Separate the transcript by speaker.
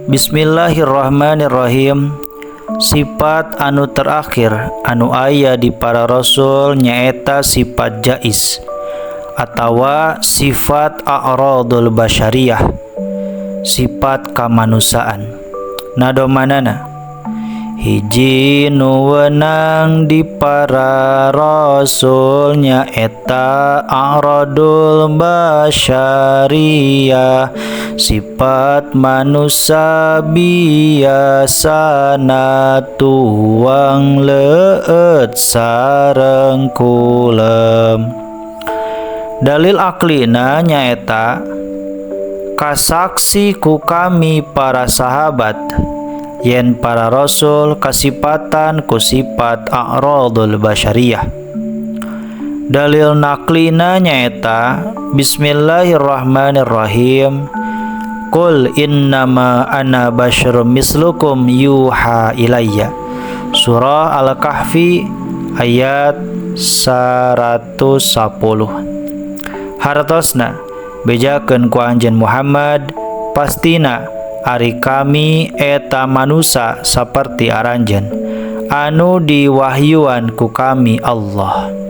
Speaker 1: Bismillahirrahmanirrahim. Sifat anu terakhir anu aya di para rasul nyaeta sifat jais atawa sifat a'radul basyariyah, sifat kamanusiaan. Nadomanana hiji nu wenang di para rasul nyaeta a'radul basyariyah, sifat manusia biasana tuang leueut sareng kulem. Dalil aklina nyaeta kasaksi ku kami para sahabat yen para rasul kasipatan ku sifat a'radul basyariyah. Dalil naklina nyaeta bismillahirrahmanirrahim. Qul innama ana basyarum mislukum yuha ilayya. Surah Al-Kahfi ayat 110. Hartosna bejakeun ku anjeun Muhammad, pastina ari kami eta manusa saperti aranjeun anu diwahyuan ku kami Allah.